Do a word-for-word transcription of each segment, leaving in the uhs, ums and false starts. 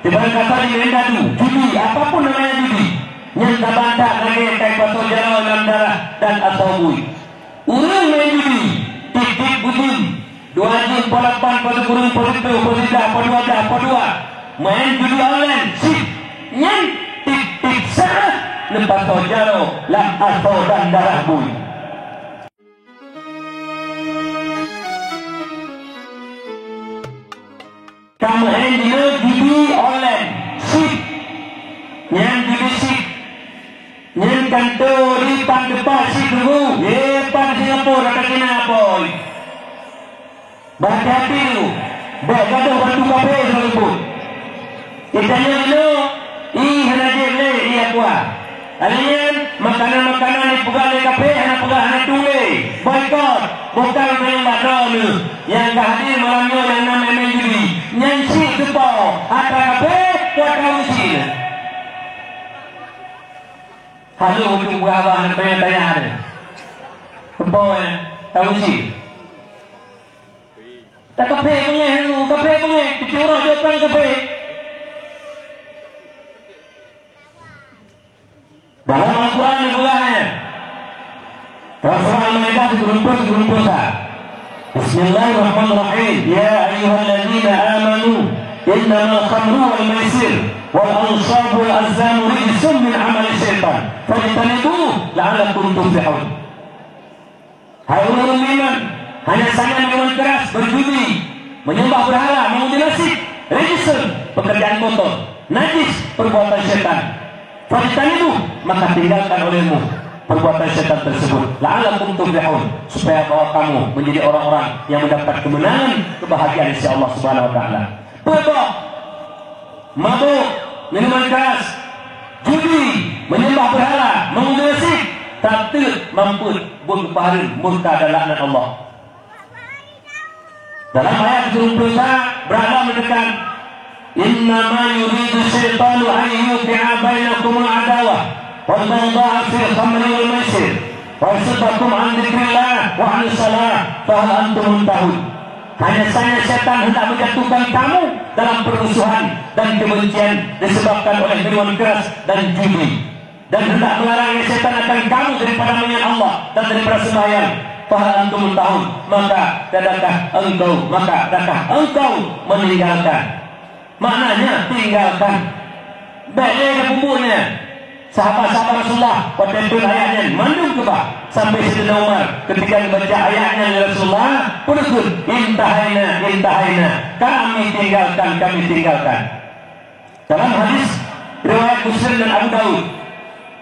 Ibarat kata di Medan tu, judi, apapun namanya judi, nyan saban that lagèe kai pasoe jaroe lam darah dan asoe bui. Ureueng main judi, tiep-tiep bujeuem, dua jeuem, po lapan, po sikureueng, po siplôh, po siblah, po dua blah, po dua, main judi online, chip, nyan tiep-tiep saát neupasoe jaroe lam asoe dan darah bui. Ka meu'en jinoe judi online, chip. Nyan judi chip. Nyan kantô di pan teumpat chip teungku. Ye, pan Singapura ka kina apôi. Bah hati-hati tu. Bèk gadôh bantu kafé sekalipun. Geutanyoe nyoe, ié hana jeuet lé, ié Aqua. Lheuh nyan, makanan-makanan nyang peugah lé kafé hana peugah, hana tuléh. Boikot, bukan meunan bak droeneuh. Nyang ka hadir malam nyoe nyang na main-main judi. Nyan chip teupo, atra kafé, kuat kaweusi. Halo ujong peugah haba hana tanya-tanya ada. Teupo, eh, kaweusi. Tak kafé beungéh, kafé beungéh, keucurah jaweuban kafé. Dalam Al-Quran dipeugah nyan. Dalam surah Al-Maidah sikureueng peuet, sikureueng peuet sa. Bismillahirrahmanirrahim. Ya ayyuhalladzina amanu, innamal khamru wal maisir wal ansabu wal azlamu rijsun min amali syaitan. Fajtanibuh la'allakum tuflihun. Hai ureueng-ureueng meuiman, hanya saja minuman keras, berjudi, menyembah berhala, mengundi nasib, rijsun, pekerjaan kotor, najis, perbuatan setan. Fajtanibuh, maka tinggalkan olehmu perbuatan setan tersebut. La'allakum tuflihun, supaya bahwa kamu menjadi orang-orang yang mendapat kemenangan, kebahagiaan di sisi Allah Subhanahu wa Taala. Peue boh? Mabök, minuman keras, judi, menyembah berhala, mengundi nasib, tateuet mampet buet geupahareuem murka dan laknat Allah. Dalam ayat tujuh puluh sa, brat lom meuneukan, "Innama yuridu syaitanu an yuqi'a bainakumul adawah wal baghdha'a fil khamri wal maisir, wa yasuddakum an dzikrillah wa anis shalah, fa hal antum muntahun?" Hanya saja setan hendak menjatuhkan kamu dalam permusuhan dan kebencian disebabkan oleh minuman keras dan judi, dan hendak melarang setan akan kamu daripada mengingat Allah dan daripada sembahyang. Fa hal antum muntahun? Maka tiadakah engkau, maka adakah engkau meninggalkan? Maknanya, tinggalkan. Bèk lé tapeubuet nyan. Sahabat-sahabat Rasulullah, watèe turun ayat nyan, mandum keubah. Sampai Saidina Umar, ketika geubaca ayat nyan lé Rasulullah, peue geukheun, "Intahaina, intahaina." Kami tinggalkan, kami tinggalkan. Dalam hadis riwayat Muslim dan Abu Daud,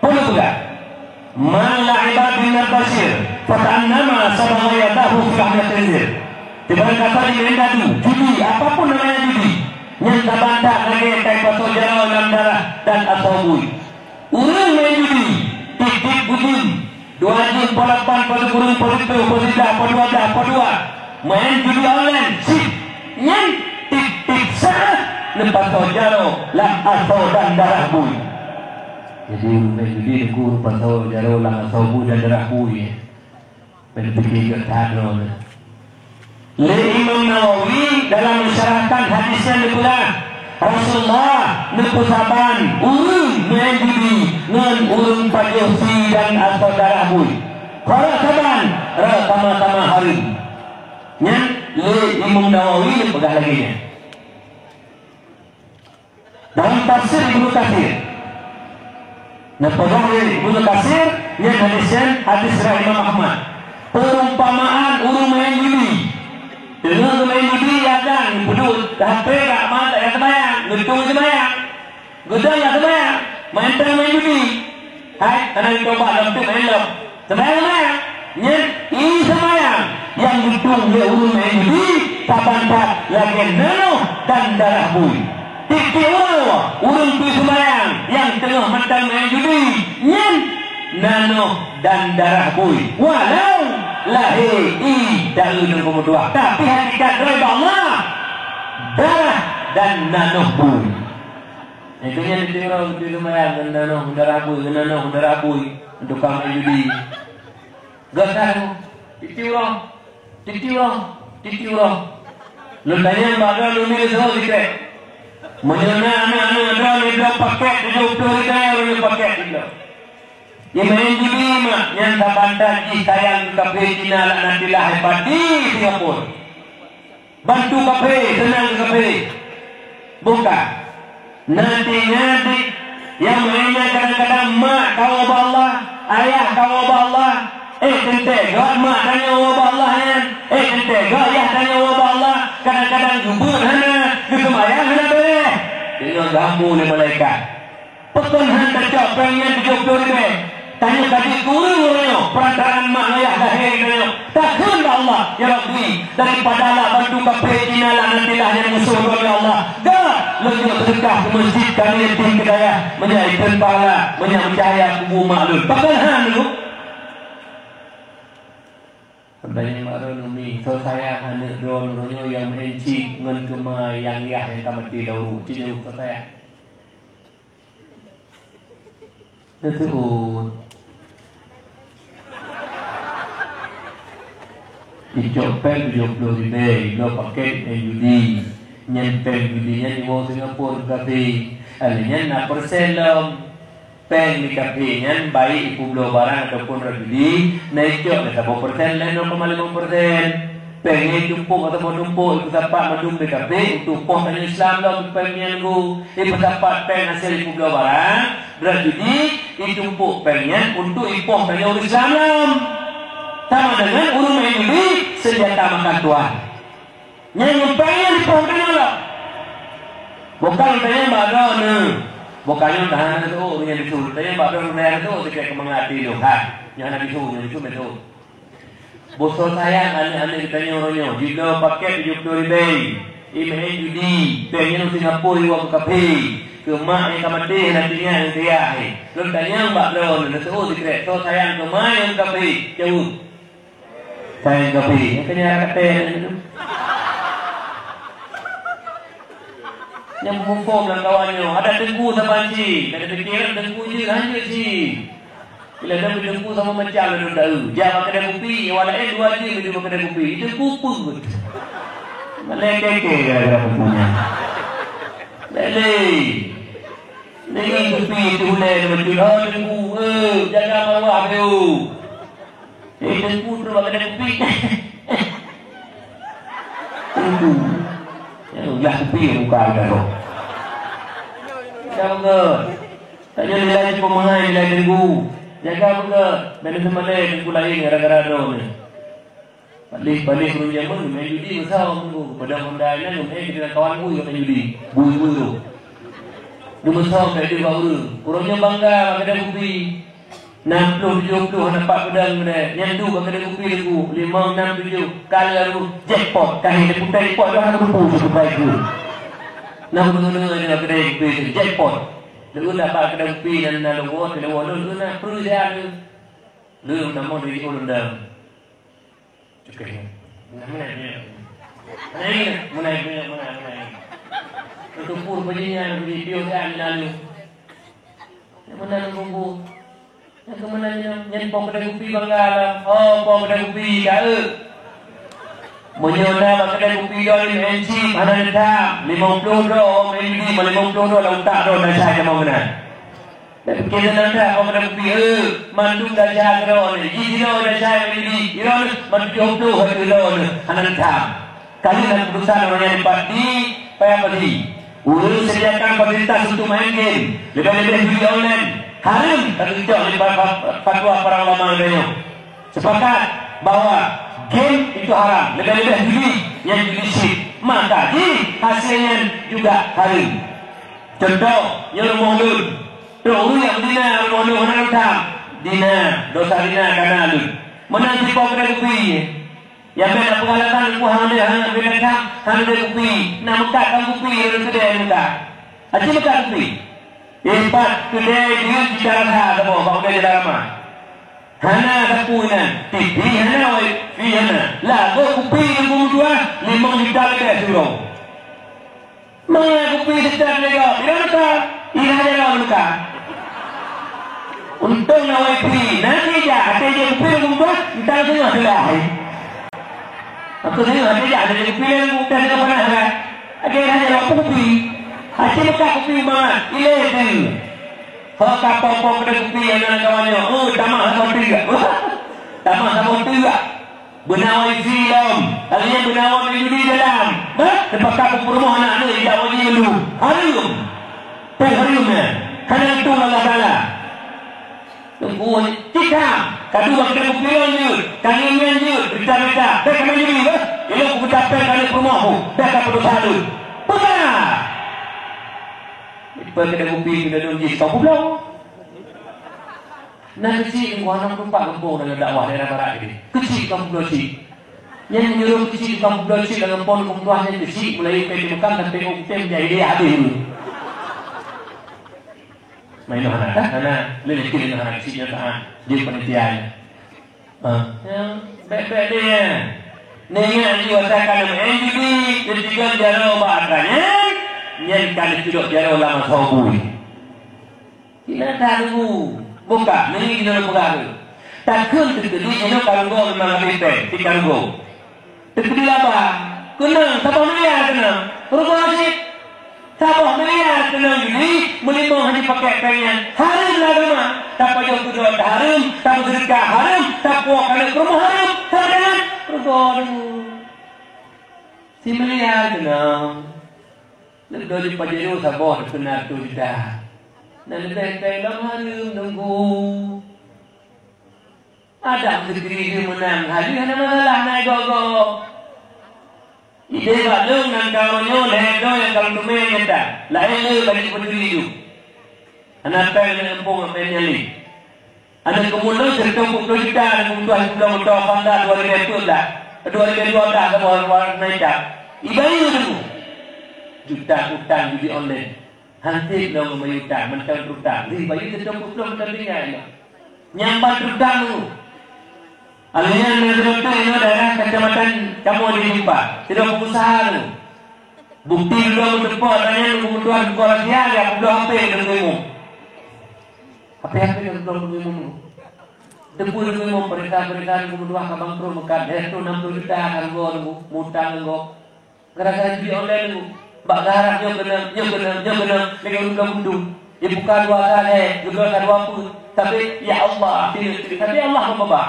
peue geupeugah, "Man la'iba bin nabashir, faka'annama sabagha yadahu fi lahmil khinzir." Ibarat kata di laén datu, judi, apapun namanya judi, nyan saban that lagèe kai pasoe jaroe lam darah dan asoe bui. Ureueng main judi, tiep-tiep bujeuem, dua jeuem, po lapan, po sikureueng, po siplôh, po siblah, po dua blah, po dua, main judi online, chip, nyan tiep-tiep saát neupasoe jaroe lam asoe dan darah bui. Jadi, ureueng main judi neupasoe jaroe lam asoe bui dan darah bui, ya. Bèk pike gèt that droeneuh. Lé Imam Nawawi dalam mensyarahkan hadis nyan geupeugah, Rasulullah neupeusaban ureueng main judi ngon ureueng pajoh sie dan asoe darah bui. Kok saban, rot sama-sama hareuem. Nyan lé Imam Nawawi neupeugah lagèe nyan. Dalam tafsir Ibnu Katsir, neupeugah lé Ibnu Katsir, nyan hadis nyan hadis riwayat Imam Ahmad. Perumpamaan ureueng main judi. Deungoe geumain judi, ya kan, peuduek H P, ka aman, tak payah seumayang, geutung seumayang. Geutung tak seumayang, main tan main judi. Hai, hana geutobat lom, teuk main lom. Seumayang, seumayang. Nyan, ié seumayang nyang geutung lé ureueng main judi, saban that lagèe nanoh dan darah bui. Tiep-tiep uroe, ureueng peue seumayang nyang teungoh mantong main judi, nyan nanoh dan darah bui. Walau lahé ié taeu ngon keumeutuah, tapi hakikat droe bak Allah, darah dan nanoh bui. Itu nyan tiep uroe, tiep seumayang, nanoh darah bui, nanoh darah bui, tukang main judi. Gata tu, tiep uroe, tiep uroe, tiep uroe. Lôn tanyong bak droe, lôn nyoe sikrek. Meunyoe na, na Pakèt tujoh ploh ribèe ureueng pakèt jibloe. Nyang maén judi mak nyan saban that jih sayang keu kafé Cina laknatillah hebat di Singapura. Bantu kafé, seunang keu kafé. Buka. Nanti nyan di nyang maén nyan kadang-kadang mak kawoe bak Allah, ayah kawoe bak Allah. Eh teuntèe göt mak tanyoe woe bak Allah nyan. Eh teuntèe göt ayah tanyoe woe bak Allah. Kadang-kadang jubeuet hana, geuseumayang hana beuréh. Deungon geuhambu lé malaikat. Pakon han tacok péng nyan tujoh ploh ribèe? Tanyoe ka jeuet keu ureueng nyoe, peurantaraan mak ayah lahé tanyoe. Takheun bak Allah, "Ya Rabbi, daripada lôn bantu kafé Cina laknatillah nyang musoh lôn, ya Allah, göt lôn jok seudeukah keu meuseujid kami yatim keu dayah, meunyoe ikheun pahala, meunyoe meucahya kubu mak lôn." Pakon han lôn? Tanyong bak droeneuh, mi, soe sayang aneuk droeneuh nyoe nyang meu'en cit ngon keumah nyang yah nyang ka maté lom, ci jaweueb soe sayang. Neuseuôt. Icok péng tujoh ploh ribèe, ibloe pakèt ngon judi. Nyan péng judi nyan iwoe Singapura keu kafé. Alèh nyan na peureusén lom. Péng di kafé nyan baik ipeubloe barang ataupun rot judi, na icok lé saboh peureusén lé nol koma limong peureusén. Péng nyan itumpôk ataupun tumpôk ipeusapat mandum di kafé untuk poh tanyoe Islam lom péng nyan geuh. Ipeusapat péng hasil ipeubloe barang, rot judi, itumpôk péng nyan untuk ipoh tanyoe Islam lom. Sama dengan ureueng maén judi, senjata makan tuan. Nyang ngon péng nyan dipoh tanyoe lom. Bukon tanyong bak droeneuh. Bukon nyoe tahan neuseuôt ureueng nyang bisu. Tanyong bak droeneuh nyang bisu sikét keumangat até lôn. Ha, nyoe hana bisu, nyang bisu meusuôt. Boh soe sayang aneuk-aneuk geutanyoe uroe nyoe, jibloe pakèt tujoh ploh ribèe, imeu'en judi, péng nyan u Singapura iwoe keu kafé, keu mak nyang ka maté hana teuingat nyang keu yah. Lôn tanyong bak droeneuh, neuseuôt sikét, soe sayang keu mak nyang keu kafé? Jaweueb. Sayang kafé, nyang keu nyan raka tém. Nyang muphom lam kawan nyoe, adak teungku saban cit, ka tapiké teungku jeuet han jeuet cit. Bila dong teungku sama macam ladôm daeu, jak bak keudè kupi, awak laén dua jeuet bak keudè kupi, teungku peuet. Malèe kèe-kèe gara-gara kupi nyan. Lé-lé. Lé kupi tu ulèe macam, "Oh, teungku, eh, jaga maruah beu." Eh, teungku trok bak keudè kupi. Teungku. Ya, ulah kupi buka dah tu. Jaga beugèt. Tanyoe nilai cit peumahai nilai teungku. Jaga beugèt. Bèk neuseumeulèe teungku laén gara-gara droeneuh. Paléh-paléh ureueng jameun geumeu'en judi meusawa teungku. Padahai honda inan geumeu'en keu kawan bui geumeu'en judi. Bui-bui tu. Geumeusawa bèk deuh bak ureueng. Ureueng nyoe bangga bak keudè kupi. Nam ploh tujoh ploh hana pat peudong keudè. Nyan duek bak keudè kupi teungku. Limong, nam, tujoh. Ka lheueh jackpot. Ka lheueh diputai pot tu hana geuteupeue siputai keu. Na deungoe-deungoe nyoe keudè kupi tu. Jackpot. Leueun na bak keudè kupi nan na leuwoe, leuwoe lôn, leueun na peue siat lôn. Leueun tamong dari ulôn dam. Cukèh nyan. Meunan, meunan, meunan. Meunan, meunan, meunan, meunan. Tutup pur bajèe nyan, bajèe piôh nyan, meunan. Nyan meunan bumbu. Nyan keu meunan nyan, nyan po keudè kupi bangga lah. Oh, po keudè kupi, ka, eh. Meunyoe na bak keudè kupi droeneuh M C, hana neutam. Limong ploh droe, M D, limong ploh droe, lam utak droe, na sai tamong meunan. Bèk pike seunang that, oh, keudè kupi, eh, mandum desya keudroe nyoe. Jih sidroe desya nyang judi, sidroe nyoe, mandum tujoh ploh ateueh droe nyoe, hana neutam. Ka lheueh na keuputusan uroe nyan dipat di Paya Padi. Ureueng sediakan fasilitas untuk main game, leubeh-leubeh judi online, hareuem, ka geucok lé fa-, fa-, fatwa para ulama geutanyoe. Sepakat bahwa game itu haram, leubeh-leubeh judi nyang judi syik, maka jih hasil nyan juga hareuem. Contoh, nyoe rumoh lôn. Trok ureueng nyang beuzina rumoh lôn hana neutam, dina, dosa dina ka na lôn. Meunan sipo keudè kupi. Nyang bèk na peugah alasan, "Ku hana, hana bèk na tam, hana bèk kupi." Na meukat lam kupi, ureueng keudè meukat. Aci meukat kupi. Ipat keudè jeuet jita rasa saboh bak udeb jalan ramai. Hana sapeue inan, T V hana, wifi hana. Lagoe kupi nyang geumeudua limong juta leubeh siuroe. Mangat kupi seukat lé gob, irah neuka, irah jaroe neuka. Untông na wifi, na keujak, até jeuet kupi nyang geumeudua, ntar teungoh teulah. Aku teungoh até jak, até jeuet kupi nyang geumeudua teungoh panas kan. Até irah jaroe pun kupi. Aci meukat kupi mangat, ilée tu. Ho ka po-po keudeh kupi nyang na kawan nyoe. Oh, tamah saboh teuk. Tamah saboh teuk. Beuna wifi lom. Kalian beuna wifi judi dalam. Bah, terpaksa kupeurumoh anak ni, tidak wajib dulu. Harum. Teu harum ya. Hana itu Allah Taala. Teungku, cit that, ka dua keudeh kupi lôn jeuet, ka ngieng-ngieng jeuet, berita-berita, bèk ka main judi, beuh. Ilôn kupeugah bèk ka lheueh peurumoh, bèk ka peudosa lôn. Peugah! Ipe keudeh kupi keu lôn jih, ka peubloe. Na keuchik teungku, hana meutupat gampông dalam dakwah daerah barat tadi. Keuchik ka peubloe chik. Nyan meunyoe keuchik ka peubloe chik dalam gampông, teungku, nyan keuchik, mulai U P T Mekam sampai U P T Mujahidin habéh dulu. Main hana, kan? Hana, lé yakin hana keuchik nyan, ha. Dia panitia nyan. Ha. Ya, bèk-bèk dia. Neuingat lé, watèe ka lheueh main judi, keutigon jaroe bak atra nyan, nyan ka neucudok jaroe lam asoe bui. Kira that teungku. Buka, nyoe jinoe peugah tu. Takheun teukeudi jinoe kareugo memang habéh péng, si kareugo. Teukeudi laba, keunong, saboh miliar keunong. Rugoe cit. Saboh miliar keunong judi, meulimong hana jipakék péng nyan. Hareuem lam agama. Tapajoh keu droe hareuem, tapeuseudeukah hareuem, tapuwoe keu aneuk peurumoh hareuem. Sama dengan rugoe teungku. Si miliar keunong. Leubeh di Pajero saboh dikeuna reutôh juta. Nyan leubeh kai lom hareuem teungku. Adak Fikri lheueh meunang, hana masalah, na igoe-goe. Idéh bak lôn nyan ka uroe nyoe lhèe droe nyang ka lôn teumé nyata. Laén le ka jipeujudi ju. Hana péng lé eumpung main nyang lé. Aneuk keumuen lôn sireutôh peuet ploh juta, aneuk keumuen tuha siplôh moto Honda dua ribèe peuet blah, dua ribèe dua blah saboh warna itam. Ibayeue teungku. Juta utang judi online. Hansét lôn ngon bayeue utang, mantong utang. Lheueh bayeue sireutôh peuet ploh mantong tinggai lom. Nyang ban utang teungku. Alheuh nyan na sidroe teuk inoe daerah kecamatan kamoe di Jeumpa. Sidroe pengusaha teungku. Bukti lôn meuteupeu atra nyan teungku meutuah, teungku rahsia, ya, peubloe H P teungku imum. H P, H P nyang bloe teungku imum. Teupeu teungku imum, peurintah-peurintah teungku meutuah ka bangkrot meukat, lhèe reutôh nam ploh juta ka rugoe teungku, mutang ngon gob. Gara-gara judi online teungku. Bak geuharap nyoe keunong, nyoe keunong, nyoe keunong, lagèe ureueng bloe gundu. Jibuka dua kali, geubloe ka dua peuet. Tapi, ya Allah, tidak, tidak. Tapi Allah meubaba.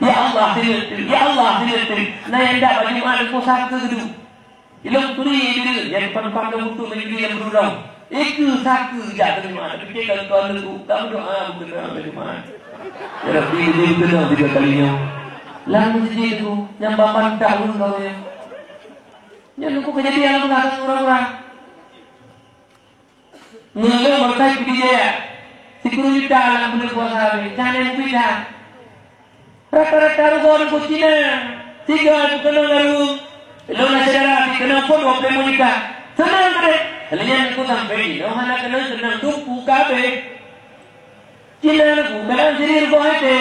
Ya Allah, tidak, tidak. Ya Allah, tidak, tidak. Na nyang dak bak Jumat teungku saka geuduek. Ilôn turi judeueng, nyang depan-depan lôn untuk meujudi nyang beurudong. Ikeu saka jak keu Jumat, tapi cit ka lôn tuan teungku, ka meudoa beukeuna keu Jumat. Ya Rabbi, jadi beukeuna tiga kali nyoe. Lam meuseujid teungku, nyang ban-ban tak ureueng ka nyan. Nyan teungku keujadian lam beurangkat ureueng-ureueng. Ngon lôn baroesa Pidie Jaya, sikureueng juta lam buleuen puasa habéh, nyan nyang mupidah. Rata-rata rugoe teungku Cina, tiga peukeunong lalu. Lôn na syedara pih keunong phôn dua ploh limong juta. Seunang keudeh. Lheueh nyan teungku sampoe jinoe hana keunong seunang, teungku ka habéh. Cina teungku kadang siri rugoe até.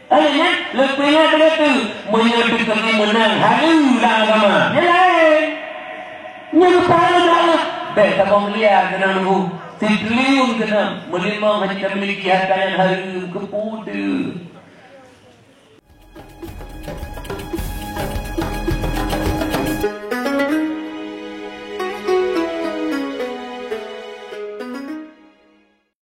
Alèh nyan, leupeuingat lé teuh, meunyoe teukeudi meunang hareuem lam agama, nyan laén. Nyan pahala Allah. Bèk saboh miliar keunong teungku, sitriliun keunong, meulimong hana tamiliki hareuta nyan hareuem keu peue teuh.